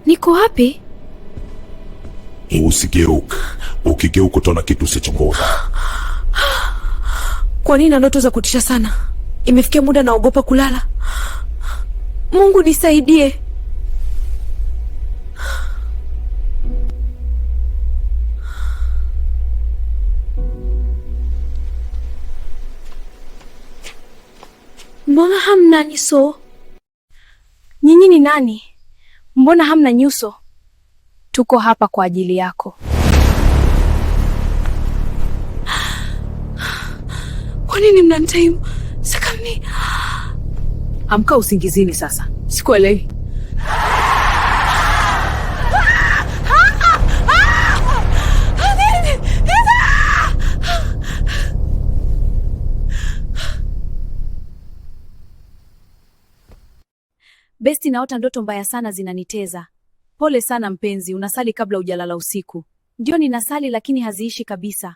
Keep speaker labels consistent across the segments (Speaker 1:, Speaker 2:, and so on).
Speaker 1: Niko wapi?
Speaker 2: Usigeuke. Ukigeuka utaona kitu usichokuona.
Speaker 1: Kwa nini na ndoto za kutisha sana? Imefikia muda naogopa kulala. Mungu nisaidie. Mbona hamna nyuso? Nyinyi ni nani? Mbona hamna nyuso? Tuko hapa kwa ajili yako. Kwa nini mnanitaimu? Sakami.
Speaker 3: Amka usingizini sasa.
Speaker 1: Sikuelewi. Besti, naota ndoto mbaya sana zinaniteza. Pole sana mpenzi, unasali kabla hujalala usiku. Ndio ninasali lakini haziishi kabisa.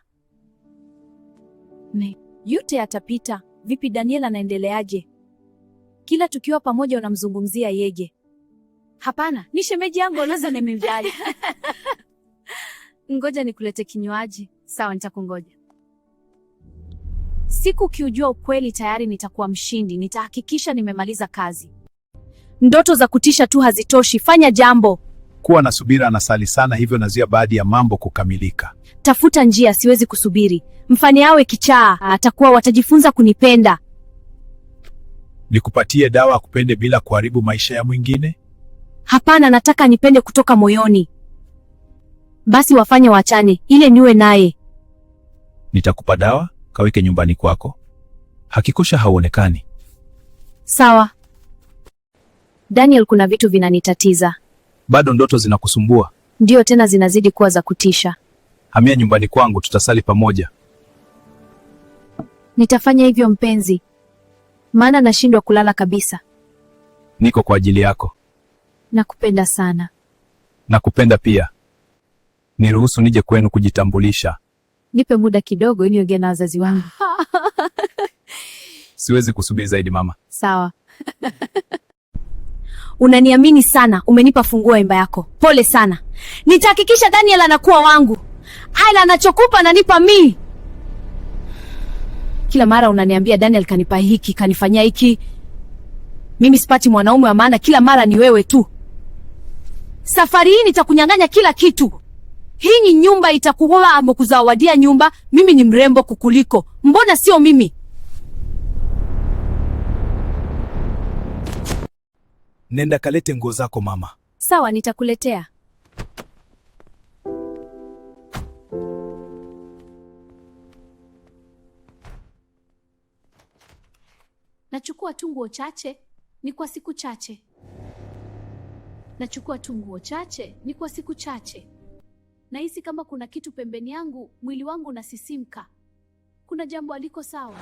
Speaker 1: Ne. Yote atapita. Vipi Daniel anaendeleaje? Kila tukiwa pamoja unamzungumzia yeye. Hapana, ni shemeji yangu Oloza nimemjali. Ngoja nikulete kinywaji. Sawa, nitakungoja. Siku ukiujua ukweli tayari nitakuwa mshindi. Nitahakikisha nimemaliza kazi. Ndoto za kutisha tu hazitoshi, fanya jambo.
Speaker 4: Kuwa na subira, anasali sana, hivyo nazuia baadhi ya mambo kukamilika.
Speaker 1: Tafuta njia, siwezi kusubiri. Mfanye awe kichaa, atakuwa watajifunza kunipenda.
Speaker 4: Nikupatie dawa akupende bila kuharibu maisha ya mwingine?
Speaker 1: Hapana, nataka nipende kutoka moyoni. Basi wafanye waachane, ile niwe naye.
Speaker 4: Nitakupa dawa, kaweke nyumbani kwako. Hakikisha hauonekani.
Speaker 1: Sawa. Daniel, kuna vitu vinanitatiza.
Speaker 4: Bado ndoto zinakusumbua?
Speaker 1: Ndiyo, tena zinazidi kuwa za kutisha.
Speaker 4: Hamia nyumbani kwangu, tutasali pamoja.
Speaker 1: Nitafanya hivyo mpenzi, maana nashindwa kulala kabisa.
Speaker 4: Niko kwa ajili yako.
Speaker 1: Nakupenda sana.
Speaker 4: Nakupenda pia. Niruhusu nije kwenu kujitambulisha.
Speaker 1: Nipe muda kidogo ili niongee na wazazi wangu.
Speaker 4: Siwezi kusubiri zaidi mama.
Speaker 1: Sawa. Unaniamini sana, umenipa funguo ya imba yako. Pole sana. Nitahakikisha Daniel anakuwa wangu. Aila anachokupa ananipa mimi. Kila mara unaniambia Daniel kanipa hiki, kanifanyia hiki. Mimi sipati mwanaume wa maana, kila mara ni wewe tu. Safari hii nitakunyang'anya kila kitu. Hii ni nyumba itakuwa amekuzawadia nyumba. Mimi ni mrembo kukuliko, mbona sio mimi?
Speaker 4: Nenda kalete nguo zako mama.
Speaker 1: Sawa, nitakuletea. Nachukua tu nguo chache, ni kwa siku chache. Nachukua tu nguo chache, ni kwa siku chache. Nahisi kama kuna kitu pembeni yangu, mwili wangu unasisimka. Kuna jambo aliko sawa.